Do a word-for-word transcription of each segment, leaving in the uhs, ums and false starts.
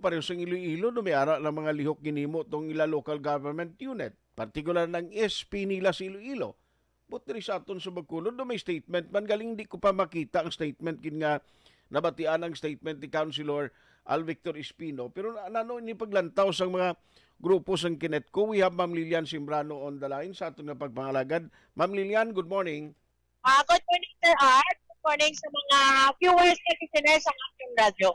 pareho sang Iloilo, no, may ara lang mga lihok ginhimo tong ila local government unit, partikular ng S P nila sa Iloilo. But diri sa aton sa Bacolod, no, may statement man, galing di ko pa makita ang statement gid nga nabatian ang statement ni Councilor Al Victor Espino. Pero na, nano ini paglantaw sang mga grupo sang Kinetco? We have Ma'am Lilian Simbrano on the line sa aton nga pagpangalagad. Ma'am Lilian, good morning. Ah, good morning, Sir Art. Good morning sa mga viewers and listeners sa Action Radio.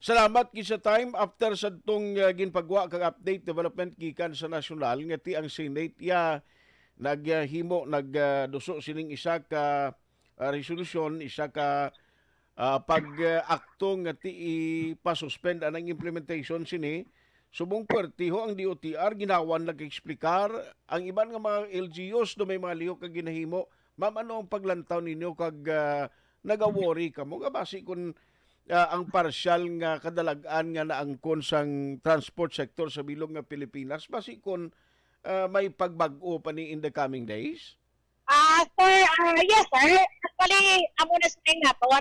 Salamat gid sa time. After sa tong, ah, ginpagwa kag update development gikan sa nasyonal, nga ti ang Senate ya naghimo, nagduso sining isa ka, ah, resolusyon, isa ka, ah, pag, ah, akto nga ti ipasuspend anang implementation sini. Subong puwertiho ang D O T R, ginawan nag-explicar. Ang iban nga mga L G Us do may mga lihok nga ginahimo. Ma'am, ano ang paglantaw ninyo kag, ah, nagaworry kamo nga basi kun, ah, ang partial nga kadalag-an nga naangkon sang transport sector sa bilog nga Pilipinas, basi kun, ah, may pagbag-o pa ni in the coming days? Ah, sir, ah, yes, sir. Actually, amo na sa nga po.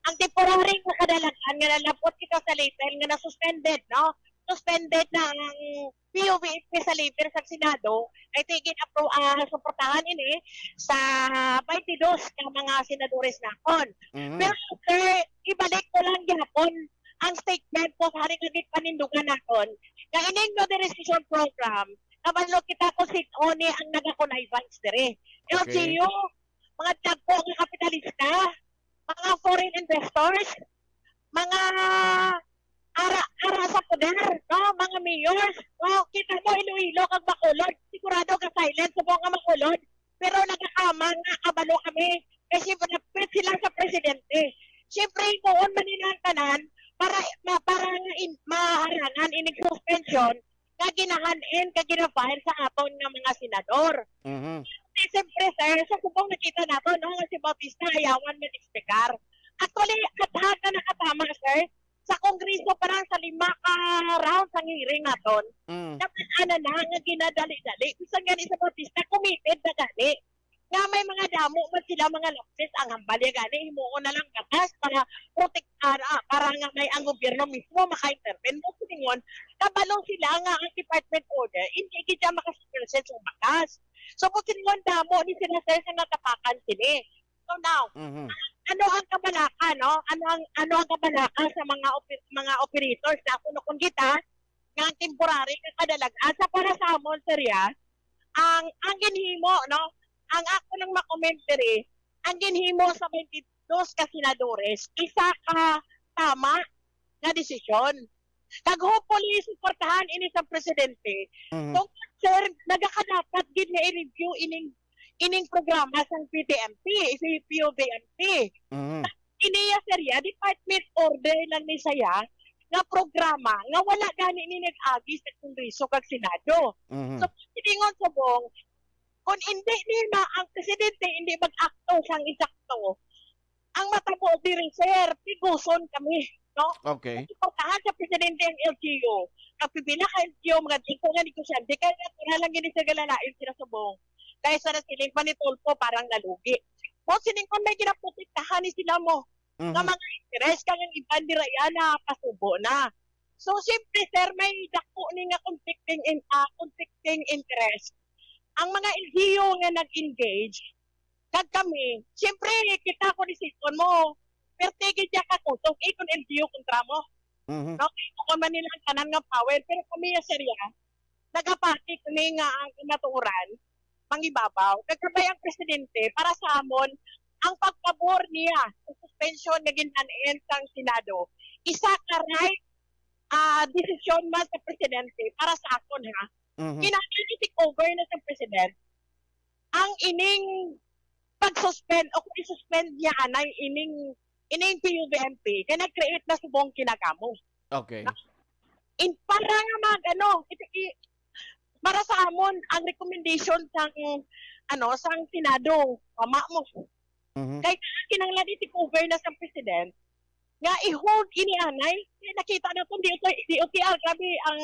Ang temporary nga kadalag-an nga nalapot kita sa labor nga na-suspended, no? Suspended na ang P U V F P sa labor sa Senado, I think, gin-apro-, ah, suportahan ini sa twenty-two ka mga senadores naton. Mhm. Pero, sir, ibalik ko lang gyapon ang statement ko sa hari nga ginpanindugan naton nga ining moderation program, kabalo kita kung sin-o ni ang nagakonnivance diri. Okay. L G U, mga dagko nga kapitalista, mga foreign investors, mga ara, ara sa poder, no? Mga mayors, no? Kita mo, Iloilo kag Bacolod, sigurado ka-silent sa mga Bacolod, pero nagakama nga kabalo kami. Kasi malapit sila sa presidente. Siyempre, himuon man nila ang tanan para, ma-, para nga in-, maharangan ining suspension nga ginahan-in, nga gina-file sa aton nga mga senador. Mhm. Eh, siyempre, sir, sa subong nakita nato, no, nga si Bautista ayawan mag-explicar. Actually, at hata nakatama, sir, sa Kongreso, parang sa lima ka round sang hearing naton, Mm. nabal-an na na nga ginadali-dali. Bisan gani sa Bautista, committed na gani nga may mga damo man sila mga lapses. Ang hambal niya gani, himuon na lang batas para protektahan, ah, para nga may ang gobyerno mismo maka-intervene. Mo silingon, kabalo sila nga ang department order, hindi gid siya makasuperset sa batas. So, mo silingon, damo ni sila, sir, sa natapakan sini. So now, Mhm. ano ang kabalaka, no? Ano ang, ano ang kabalaka sa mga oper-, mga operators? Na kung, kung kita, nga ang temporary nga kadalag-an sa para sa amon, sir, ya, ang, ang ginhimo, no? Ang ako nang ma-commentary, ang ginhimo sa twenty-two ka senadores, isa ka tama nga desisyon. Kag hopefully, suportahan ini sa presidente. Mhm. Kung, sir, nagakadapat gid nga i-review ining, ining programa sang P T M P, si P U V M P. Mhm. Ini ya, sir, ya, department order lang ni saya nga programa nga wala gani ni nag-agi sa Kongreso kag Senado. Mhm. So, silingon subong, kung hindi ni ma-, ang presidente hindi mag-akto sang insakto, ang matabo diri, sir, tiguson kami, no? Okay. Suportahan sa presidente ang L G U. Ang pipila ka L G U, mga diko nga negosyante, kaya natural lang gini sa galalain sila subong. Kaya sa nasiling pa ni Tulfo, parang nalugi. Mo sining kon may ginaprotektahan ni sila mo, nga Mhm. mga interes, kaya ang iban dira yan na pasubo na. So, siyempre, sir, may dako ni nga conflicting in, ah, conflicting interest. Ang mga L G U nga nag-engage, kag kami, siyempre, kita ko decision mo, pero tigil siya kakusog, eh, kung L G U kontra mo. Mhm. No? Kung man nila ang tanan nga power, pero kami, ya, sir, ya, nagapati kami nga ang kamatuoran, mangibabaw. Kag kabay ang presidente, para sa amon, ang pagpabor niya sa suspension nga ginhan-in sang Senado, isa ka right, ah, desisyon man sa presidente para sa akon, ha. Mhm. Kinahanglan i-take over na sa president ang ining pag-suspend o kung i-suspend niya anay ining, ining P U V M P kay nag-create na subong kinagamo. Okay. In, para nga mag, ano, ito, i-, para sa amon, ang recommendation sang, ano, sang Senado, tama mo. Mhm. Kay kinahanglan i-take over na sa president nga i-hold ini anay. Kay nakita na kung D O T R, grabe ang,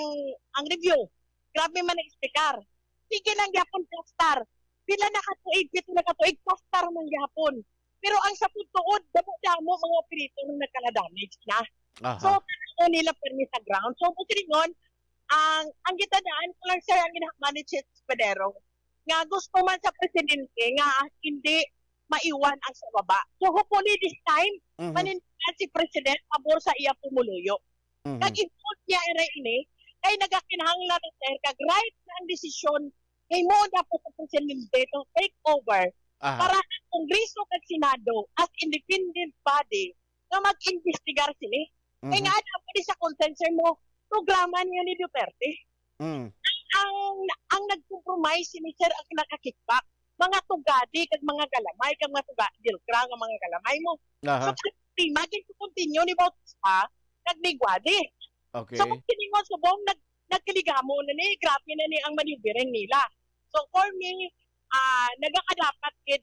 ang review. Grabe man ang speaker. Sige lang gyapon, pastor. Pila na ka tuig, pito na ka tuig, pastor man gyapon. Pero ang sa pagtuod, damo-damo mga operator nga nagkala-damage na. Aha. So, gusto nila pirmi sa ground. So, mo silingon, ang, ang gitadaan ko lang, sir, ang ginahaman ni Chiz Escudero, nga gusto man sa presidente nga hindi maiwan ang sa baba. So, hopefully this time, Mhm. manindigan si president pabor sa iya pumuluyo. Mhm. Kag i-vote niya ira ini, kay nagakinahanglan na, sir, kag right na ang desisyon nga himuon dapat sa presidente to take over Aha. para ang Kongreso kag Senado as independent body nga mag-imbestigar sini. Kay Mhm. nga dapat sa concern, sir, mo, programa niya ni Duterte. Mm. Ang, ang nag-compromise sini, sir, ang naka-kickback. Mga tugadi kag mga galamay kag mga tuga, dilkra nga mga galamay mo. Aha. So, kag tema, gin-continue ni Bautista kag ni Guadi. Okay. So, kung silingon subong, nag-, nagkaligamon na ni, grabe na ni ang manibireng nila. So, for me, ah, nagakadapat gid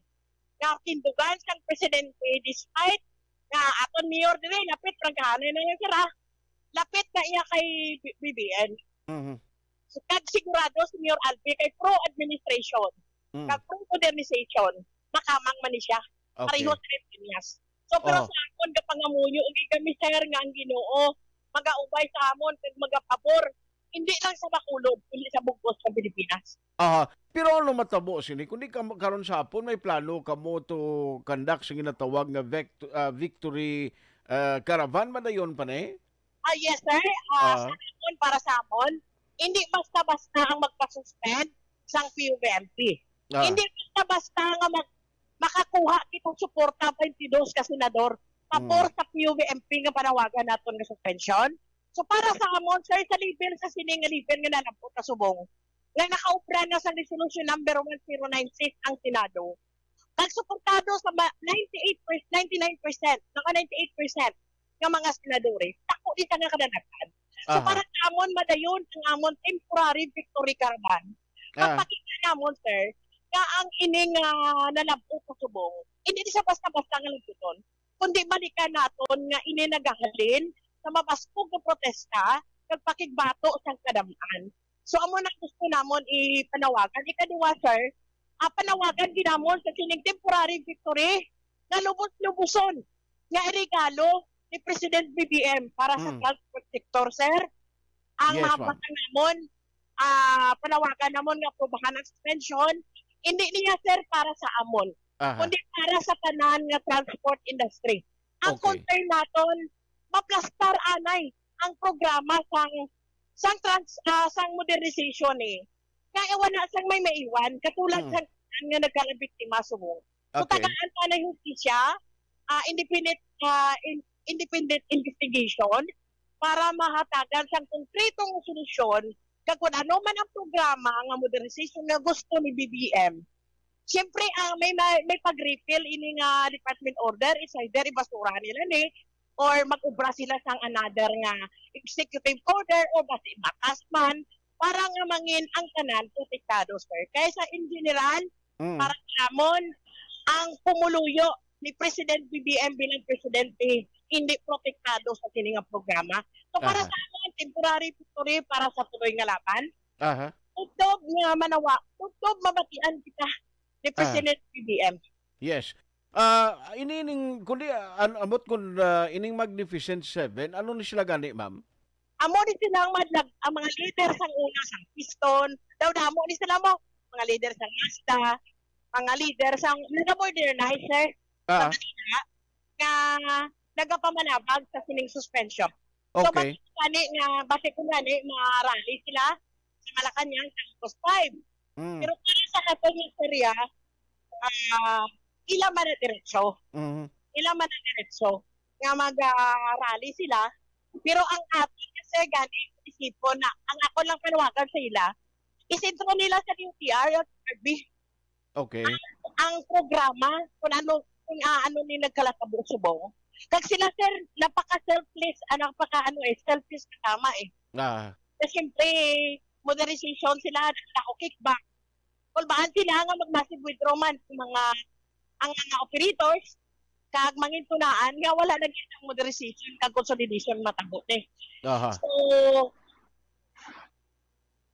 nga tindugan sang presidente, despite nga aton mayor diri, lapit, prangkahanay na nga, sir, ah. Lapit na iya kay B-, B B M. Mhm. So, kag sigurado si Mayor Albi kay pro-administration, Mm. kag pro-modernization, makamang man ni siya. Okay. Pareho sa Pilipinas. So, pero Oh. sa akon, gapangamuyo, ug kami, sir, nga ang Ginoo magaubay sa amon kag magapabor, hindi lang sa Bacolod, kundi sa bug-os sa Pilipinas. Aha. Pero ano matabo sini? Kundi kam-, karon sa hapon, may plano kamo to conduct sa ginatawag nga vect-, ah, victory, ah, caravan, madayon pa ni? Ah, yes, sir. Ah, Ah. sa amon, para sa amon, hindi basta-basta ang magpasuspend sang P U V M P. Ah. Hindi basta-basta nga mag-, makakuha kita suporta twenty-dos ka senador pabor Mm. sa P U V M P nga panawagan naton nga suspension. So, para sa amon, sir, sa level, sa sining nga level nga nalabot na subong, nga nakaobra na sa resolution number one zero nine six ang Senado, nagsuportado sa ma-, ninety-eight percent, ninety-nine percent, naka ninety-eight percent nga mga senadores, tako di ka nga kadalagan. So, Aha. para sa amon, madayon ang amon temporary victory caravan. Ah. Pagpakita namon, sir, nga ang ining, ah, nalabot sa subong, hindi siya basta-basta nga labuton, kundi balikan naton nga ini nagahalin sa mabaskog nga protesta kag pakigbato sang kadam-an. So, amo na gusto namon ipanawagan. Ikaduha, sir, ah, panawagan gid namon sa sining temporary victory nga lubos-luboson nga iregalo ni President B B M para sa Mm. transport sector, sir. Ang Yes, mga ma'am. butang namon, ah, panawagan namon nga aprobahan ang suspension, hindi niya, sir, para sa amon, Aha. kundi para sa tanan nga transport industry. Ang Okay. concern naton, maplastar anay ang programa sang, sang trans-, ah, sang modernization, eh. Kaya wala sang may maiwan, katulad Mm. sang nga nagkakabiktima subong. So, Okay. tagaan pa na hustisya, ah, independent, ah, in-, independent investigation para mahatagan sang konkretong solusyon kag kung ano man ang programa nga modernization nga gusto ni B B M. Siyempre, ah, may, may, may pag-repeal ini nga department order, is either ibasura nila ni or mag-ubra sila sang another nga executive order o basi batas man para nga mangin ang tanan protektado, sir. Kaya sa in general, Mm. para sa amon, ang pumuluyo ni President B B M bilang presidente hindi protektado sa sini nga programa. So, para Aha. sa amon, temporary victory para sa tuloy nga laban. Aha. Tubtob nga manawa, tubtob mabatian kita ni Ah. President B B M. Yes. Ah, ini ning, kundi, ah, an-, ambot kun, ah, ining Magnificent Seven, ano ni sila gani, ma'am? Amo ni sila ang madlag-, ang mga leader sang una sang Piston. Daw damo ni sila mo. Mga leader sang Mazda, mga leader sang, nag-modernize, sir. Ah. Sa kanila, nga nagapamanabag sa sining suspension. So, Okay. basi gani nga, basi kung gani, ma-rally sila sa Malacañang sa August five. Mm. Pero para sa aton nga istorya, ah, ila man na diretso. Mhm. Ila man na diretso nga mag, ah, rally sila. Pero ang aton kasi gani isipon na ang ako lang panawagan sa ila, isentro nila sa D O T R at R B. Okay. Ang, ang programa, kung ano, kung, ah, ano ni nagkalatabo subong. Kag sila, sir, napaka-selfless, ah, napaka, ano, eh, selfish na tama, eh. Ah. Kasi siyempre, modernization sila, nagtako kickback. Kulbaan sila nga mag-massive withdrawal ang mga, ang mga operators, kag mangintunaan nga wala na gyud ang modernization kag consolidation matabo, eh. Aha. So,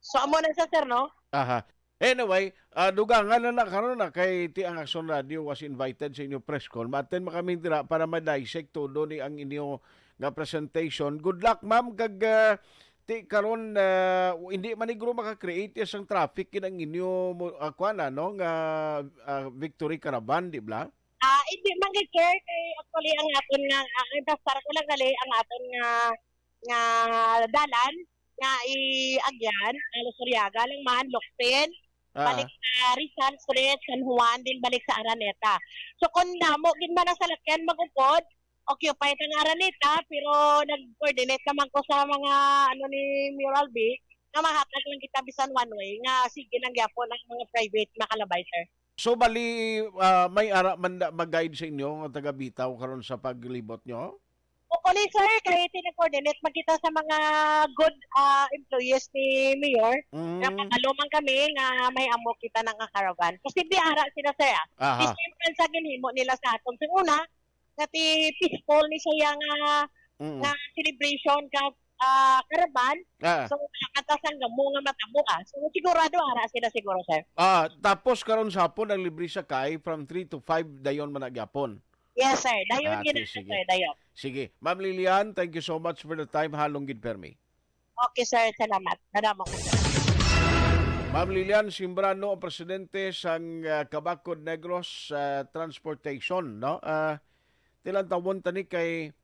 so, amo na sa, sir, no? Aha. Anyway, ah, dugangan na na karon na kay ti ang Aksyon Radio was invited sa inyo press con. Ma-attend man kami dira para ma-dissect todo ni ang inyo nga presentation. Good luck, ma'am, kag, ah, ti karon, ah, hindi man siguro maka-create ya sang traffic kinang inyo mo, ah, kuan, ano, nga, ah, Victory Caravan, di ba? Ah, hindi man gid, sir, kay actually ang aton nga, ah, ang pasar ko lang gali, ang aton nga, nga dalan nga i-agyan, ah, Luzuriaga lang man, Locsin, Ah, balik sa Rizal Street, San Juan, din balik sa Araneta. So kung namo gid man ang salakyan mag-upod, occupy ta nga Araneta, pero nag-coordinate naman ko sa mga, ano, ni Mayor Albi, nga mahatag lang kita bisan one way, nga sige lang gyapon ang mga private makalabay, sir. So, bali, ah, may ara man da, mag-guide sa inyo nga taga Bitaw karon sa paglibot nyo? Hopefully, sir, kay tinakoordinate man kita sa mga good, ah, employees ni Mayor. Mm. Nakabalo man kami nga may amo kita nga caravan. Posible ara sila, sir, ah. Aha. Di same man sa ginhimo nila sa aton sa una, nga ti peaceful ni siya nga, Mm. nga celebration ka, ah, caravan. Ah. So, nakatas ang gamo nga matabo, ah. So, sigurado ara sila siguro, sir. Ah, tapos karon sa hapon ang libre sakay from three to five dayon man na gyapon. Yes, sir. Dayon Ah, gid, okay, sige. sir, dayon. Sige. Ma'am Lilian, thank you so much for the time. Halong gid permi. Okay, sir. Salamat. Madamo ka, sir. Ma'am Lilian Simbrano, ang presidente sang, ah, Kabakod Negros, ah, Transportation, no? Ah, tilantawon tani kay